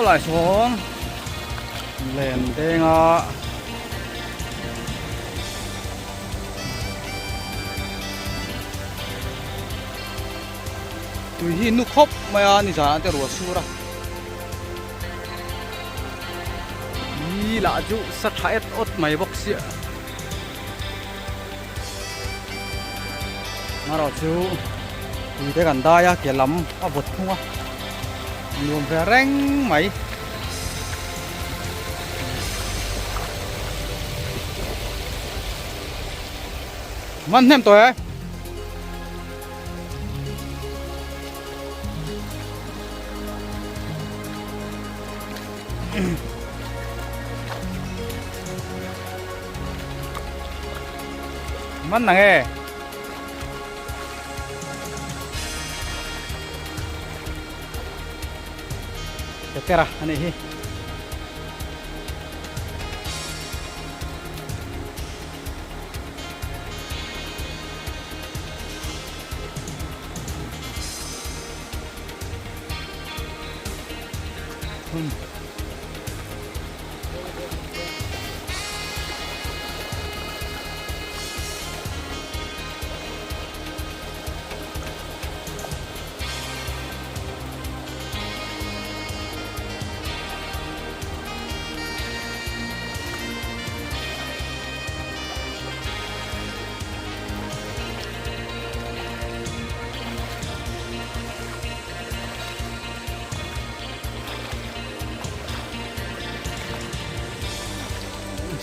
Sawlai sawn len denga tui hi nu khawp mai a ni zanah te ruah sur a ni lah chu sa tha et awt mai bawk sia Marawh chu tui te kan dai a ke lam a vawt thung a nuam ve reng mai. Man hnem tawh e. Man nang e. Petera ani hi.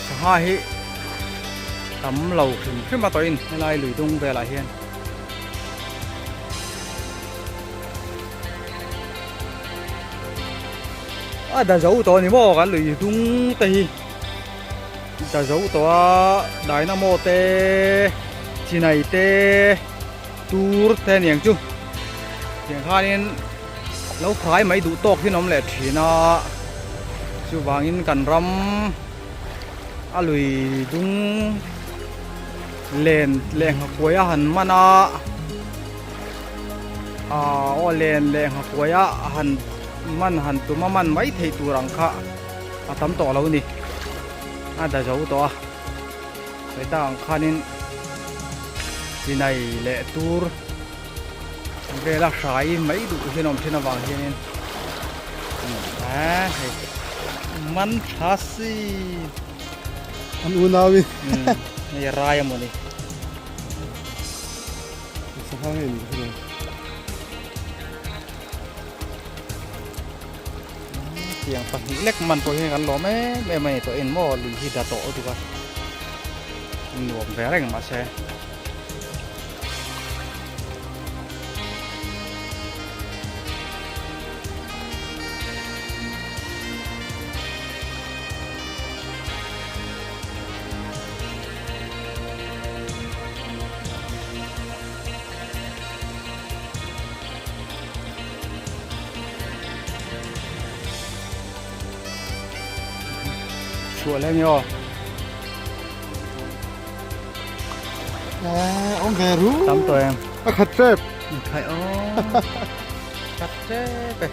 Sangha hi tam lo hrim hrim a tawhin helai lui dung velah hian a da zo tawh a ni maw kan lui dung te hi da zo tawh a dynamo te chinai te tur te aniang chu tiang khanin lo khai mai duh tawk hi an awm leh thin a chuvangin kan ram a lui dung len leh nghakuai a han man a ah aw len leh nghakuai a han man han tum a man mai theih tur ang kha a tam tawh lo a ni a da zo tawh a heta ang khanin chinai leh tur vela hrai mai duh hian awm thin avang hianin a hei man tha si an unau in hei rai a mawni sangha nge ni ka hre tiang pahnih lek man pawh hian kan lawm em em a ni tawh en maw lui hi da tawh lutuk a nuam ve reng mahse. Chhuah leh nge aw. Awm ve ru. Tam tawh em. A khat tep. Khai aw. Khat tep e.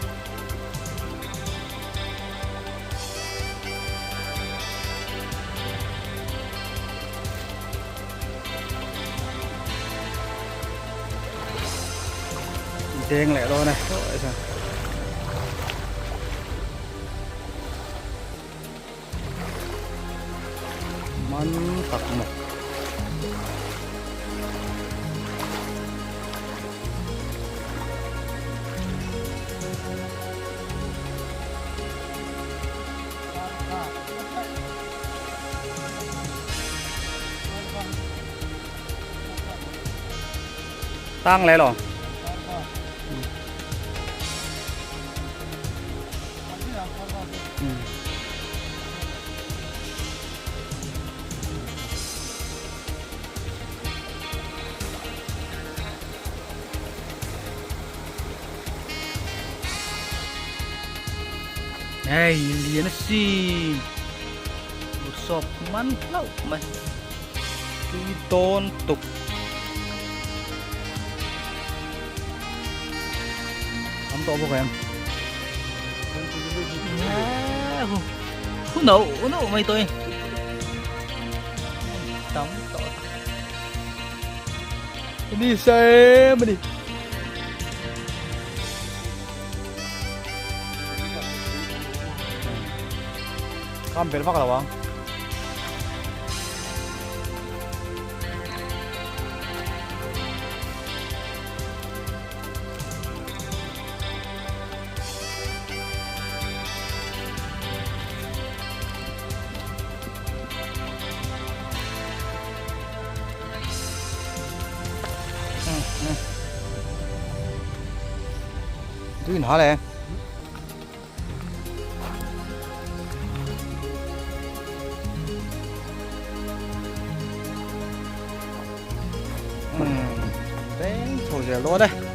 Deng leh dawn e. Man tak maw. Tang leh lo. Hei lian a sin sawp man hlauh mai tui dawn tuk Tam tawh bawk em? Hu no no mai tawh tam tawh ni sa em ani. Kam bel vak lo ang. Tuin ha le. Beng chho zel dawn e.